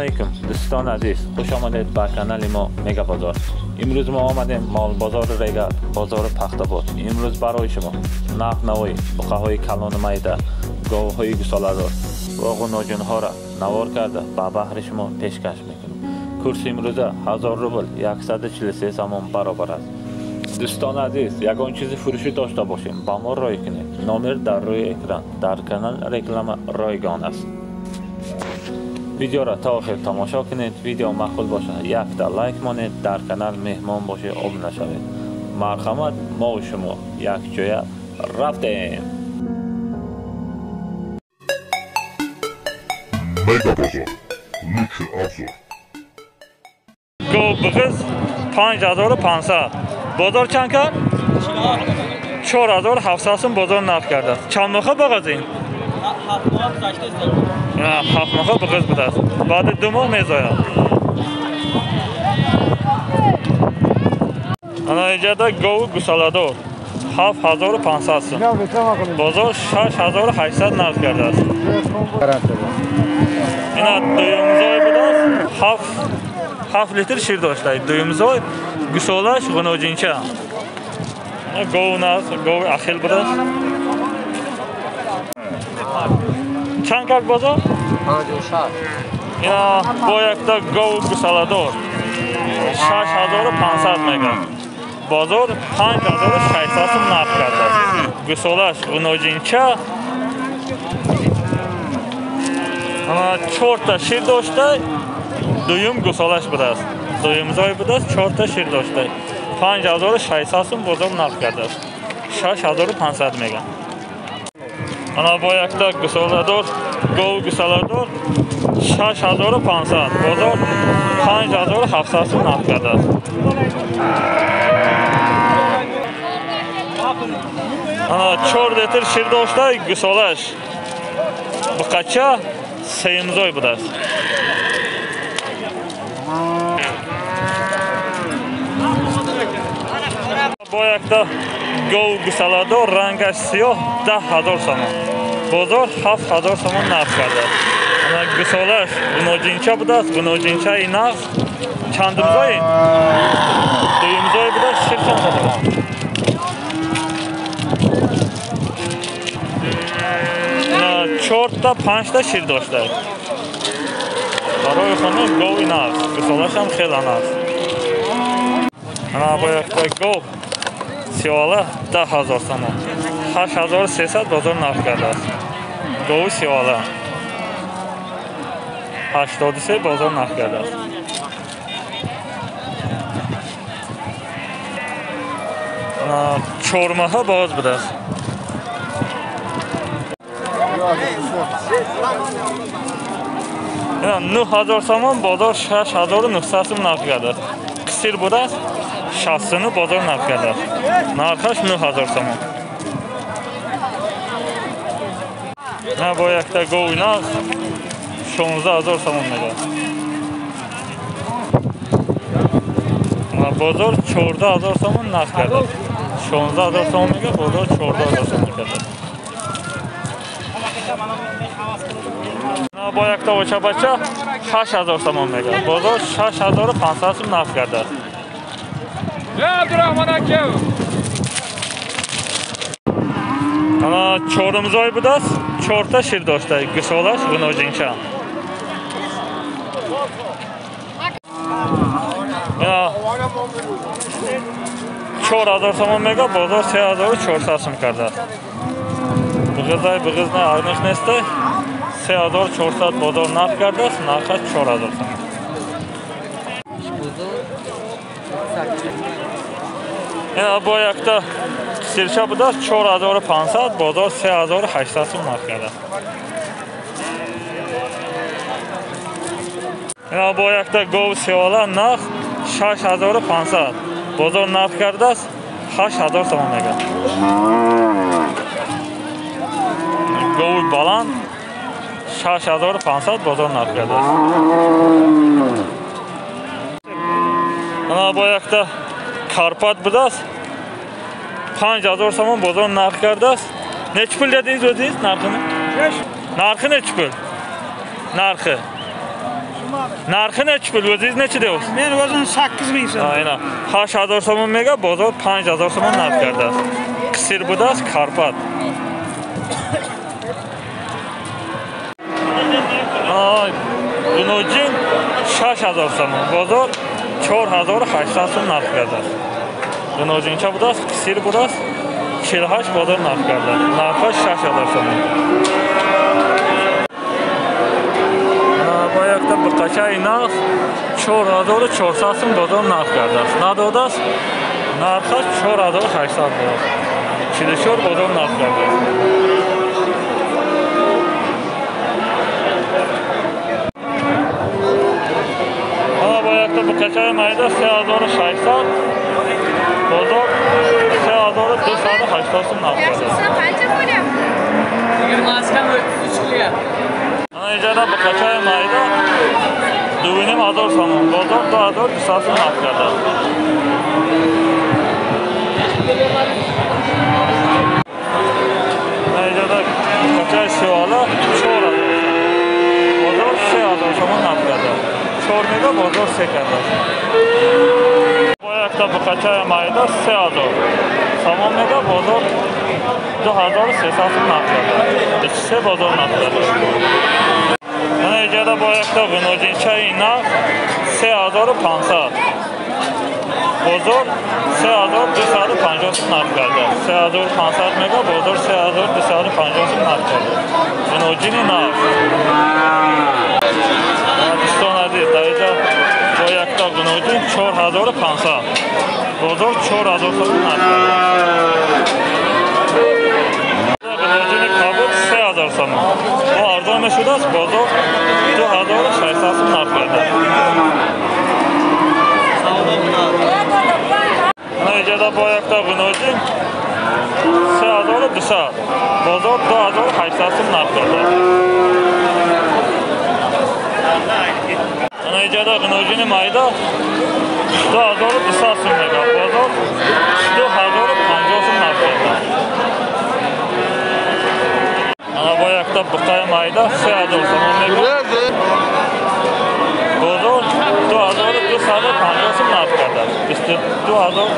Алейкум дӯстони азиз, хуш омадед ба канали мо Мега Бозор. Имрӯз мо омадем молбозори Регар, бозори Пахтабод. Имрӯз барои шумо нарх навои буқаҳои калону майда, говҳои гусоладор ва ғуноҷунҳоро навор карда ба баҳри шумо пешкаш мекунем. Курси имрӯза 1000 рубл 143 сомон баробар аст. Дӯстони азиз, ягон чизи фурӯшӣ дошта бошем, ба мо рой кунед. Номер дар рӯи экран, дар канал реклама ройгон аст. Видеоро то охир тамошо кунед. Видео маъқул бошад, якта лайк монед, дар канал меҳмон бошед, обуна шавед. Марҳамат, мо шумо якҷоя рафтем. Мега Бозор. Лучший обзор. Гов буғиз 5500. Бозор чанд кард? 4700 сум бозор нарх кардааст. Чанд моҳа буғиз ин? 7 моҳа буғиз будааст. Баъди 2 моҳ мезояд. Ана инҷода гову гусоладор 7500 сум. Бозор 6800 нарх кардааст. Ина дуюмзой будааст. 7 литр шир доштааст. Дуюмзой гусолаш ғуноҷинча. Гов наз, гов ахил будааст. Чанд кард бозор? 56. Ина бо якта гов гусоладор 6500 мегӯяд. Бозор 5600 сум нарх кардааст. Гусолаш ғуноҷинча. Ана 4 та шир дошта, дуюм гусолаш будааст. Дуюмзой будааст, 4 та шир дошта. 5600 сум бозор нарх кардааст. 6500 мегӯяд. Ана бо якта гусоладор, гов гусоладор 6500, бозор 5700 сум нарх кардааст. Ана 4 литр шир дошта, гусолаш буқача сеюмзой будааст. Бо якта гов гусоладор рангаш сиёҳ 10000 сомон. Бозор 7000 сомон нарх кардааст. Ана гусолаш ғуноҷинча будааст, ғуноҷинчаи нағз. Чандумзой? Дуюмзой будааст, шир чанд дорад? 4 та 5 та шир доштааст. Барои хона гови нағз, гусолаш ҳам хеле нағз. Ана бо якта гов сиёла 10000 сомон. 8300 бозор нарх кардааст. Гови сиёла 83 бозор нарх кардааст. Ана 4 моҳа боз будааст. 9000 сомон, бозор 6900 сум нарх кардааст. Қисир будааст, 69 бозор нарх кардааст. Нархаш 9000 сомон. На бо якта гови нағз 16000 сомон мегӯяд. Бозор 14000 сомон нарх кардааст. 16000 сомон мегӯяд, бозор 14000 сомон кардааст. Бо якта очабача 6000 сомон мегӯяд. Бозор 6500 сум нарх кардааст. Абдурахмон ака. Ана чорумзой будааст, 4 та шир дошта, гусолаш ғуноҷинча. Ина 4000 сомон мегӯяд, бозор 3400 сум кардааст. Буғизай буғиз на аниқ нестай. 3400 бозор нарх кардааст, нархаш 4000 сомон. Ина бо якта сирча будааст 4500, бозор 3800 сум нарх кардааст. Ина бо якта гов сиёла нарх 6500, бозор нарх кардааст 8000 сомон мегӯяд. Гови баланд 6500 бозор нарх кардааст. Ана бо якта Карпат будааст, 5000 сомон бозор нарх кардааст. Nechi pul dedingiz o'zingiz narxini? Narxi nechi pul? Нархи Нархи nechi pul? O'zingiz nechi deyapsiz? Men o'zim 8000 so'm. Aynan. 8000 сомон мега, бозор 5000 сомон нарх кардааст. Қисир будааст, Карпат. Гуноҷин 6000 сомон, бозор 4800 сом нарх кардааст. Гуноҷинча будааст, қисир будааст, 48 бозор нарх кардааст. Нархаш 6000 сомон. Бо якта буқачаи нағз 4400 сом бозор нарх кардааст. Надодааст, нархаш 4800 будааст. 44 бозор нарх кардааст. Буқачаи майда 3600, бозор 3280 сом нарх кардааст. Ана иҷода буқачаи майда 2500 сомон, бозор 2200 сом нарх кардааст. Ана иҷода буқачаи сиёҳала 4000 сомон, бозор 3000 сомон нарх кардааст. 4 мега, бозор 3 кардааст. Бо якта буқачаи майда 3000 сомон мега, бозор 2300 сом нарх кардааст. 23 бозор нарх кардааст. Ана иҷода бо якта гуноҷинчаи нағз 3500, бозор 3250 сом нарх кардааст. 3500 мега, бозор 3250 сом нарх кардааст. Гуноҷини нағз. Дӯстон азиз, дар инҷа бо якта гуноҷин 4500, бозор 4000 сом нарх кардааст. Гуноҷини кабуд 3000 сомон, бо арзон мешудааст, бозор 2600 сом нарх кардааст. Ана иҷода бо якта гуноҷин 3200, бозор 2800 сом нарх кардааст. Ана иҷода гуноҷини майда 2200 сом мега, бозор 2050 сом нарх кардааст. Ана бо якта буқаи майда 3000 сомон мега, бозор 2250 сом нарх кардааст. 22000,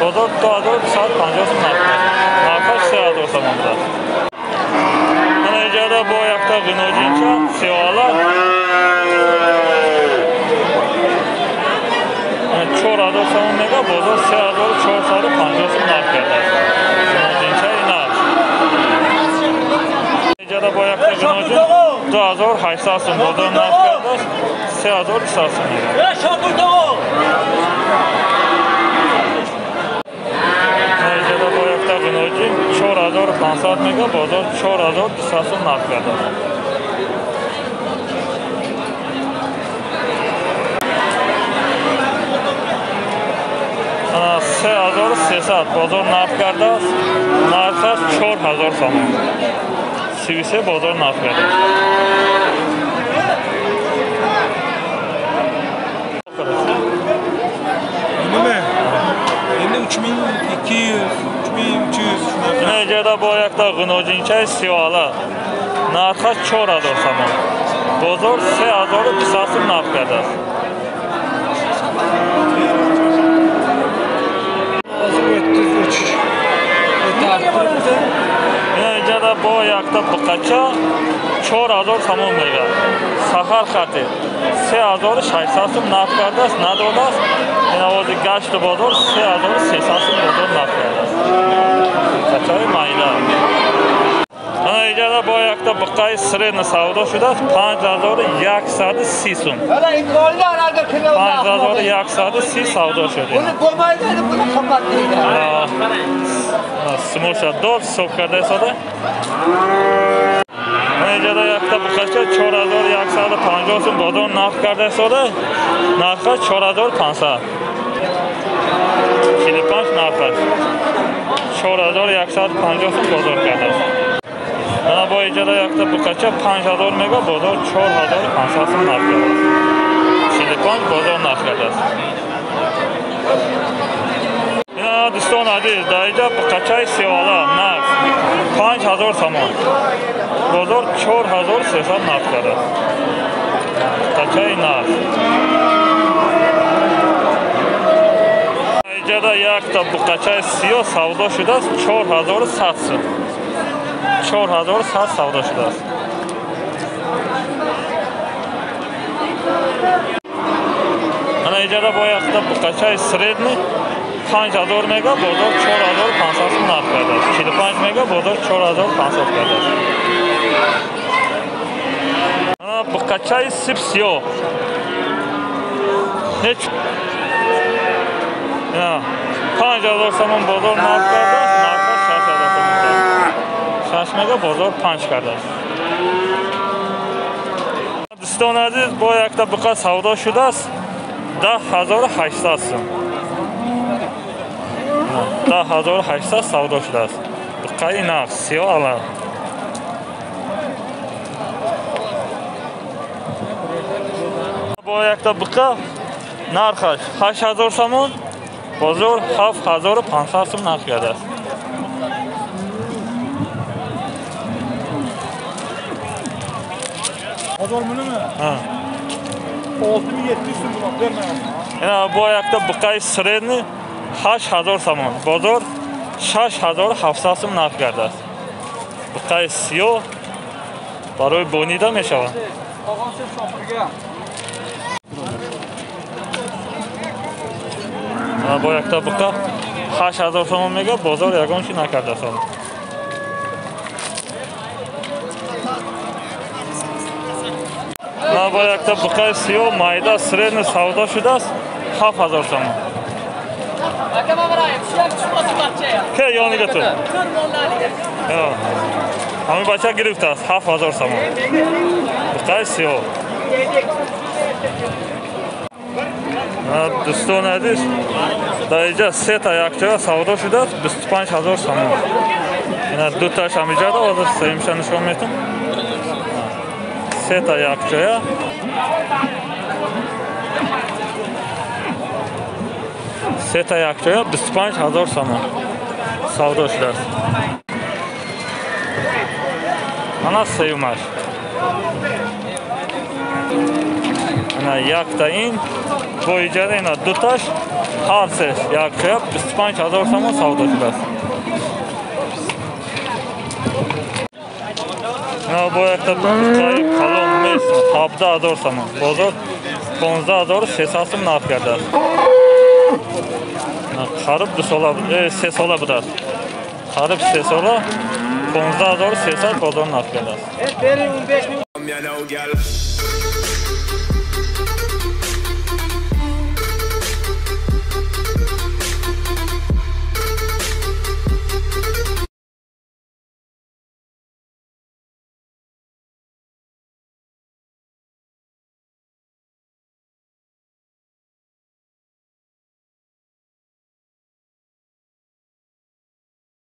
бозор 2250 сом нарх кардааст. Нархаш 3000 сомон будааст. Ана иҷода бо якта гуноҷинча сиёҳала 4000 сомон мега, бозор 3450 сом нарх кардааст. Гуноҷинчаи нағз. Иҷода бо якта гуноҷин 2800 сом бозор нарх кардааст, 3200 сом мега. Иҷода бо якта гуноҷин 4500 мега, бозор 4200 сом нарх кардааст. Ана 3300 бозор нарх кардааст, нархаш 4000 сомон. 33 бозор нарх кардааст. Endi 3200, 3300 shunaqa. Ина иҷода бо якта гуноҷинчаи сиёҳала, нархаш 4000 сомон, бозор 3200 сом нарх кардааст. Hozir 33 o'taribdi. Ина иҷода бо якта буқача 4000 сомон мега. Саҳар хати 3600 сом нарх кардааст, надодааст. Ина ози гашту бозор 3300 сом бозор нарх кардааст. Буқачаи майда. Ана иҷода бо якта буқаи средний савдо шудааст 5130 сом. 5130 савдо шуд. Сумоша дод ҳисоб карда истода. Ана иҷода якта буқача 4150 сом бозор нарх карда истода, нархаш 4500. 45 нархаш 4150 сом бозор кардааст. Ана бо иҷода якта буқача 5000 мега, бозор 4500 сом нарх кардааст. 45 бозор нарх кардааст. Ина дӯстон азиз, дар инҷа буқачаи сиёҳала нағз 5000 сомон, бозор 4300 нарх кардааст. Буқачаи нағз. Иҷада якта буқачаи сиёҳ савдо шудааст 4100 сум. 4100 савдо шудааст. Ана иҷада бо якта буқачаи средний 5000 мега, бозор 4500 сум нарх кардааст. 45 мега, бозор 4500 кардааст. Ана буқачаи сип сиёҳ. Ҳеч 5000 сомон бозор нарх кардааст, нархаш 6000 сомон кардааст. 6 мега, бозор 5 кардааст. Дӯстони азиз, бо якта буқа савдо шудааст 10800 сум. 10800 савдо шудааст. Буқаи нағз, сиёҳ ала. Бо якта буқа нархаш 8000 сомон, бозор 7500 сум нарх кардааст. Bozor bunimi? Ha. 6700 сум bermayapman. Ина бо якта буқаи средний 8000 сомон, бозор 6700 сум нарх кардааст. Буқаи сиёҳ барои бонида мешавад. Бо якта буқа 8000 сомон мега, бозор ягон чи накардааст. Бо якта буқаи сиёҳ майда средний савдо шудааст 7000 сомон. Ке ёнига ту? Ҳамин бача гирифтааст 7000 сомон. Буқаи сиёҳ. Дӯстони азиз, дар инҷа сета якҷоя савдо шудааст 25000 сомон. Ина дуташ ҳамиҷада, ҳозир сеюмша нишон метам. Сета якҷоя. Сета якҷоя 25000 сомон савдо шудааст. Ана сеюмаш. Ана якта ин бо иҷара ина дуташ ҳар сеш якҷоя 25000 сомон савдо шудааст. Ина бо якта буқаи калон мес 17000 сомон, бозор 15600 сум нарх кардааст. Қариб 2 сола, 3 сола будааст. Қариб 3 сола 15300 бозор нарх кардааст.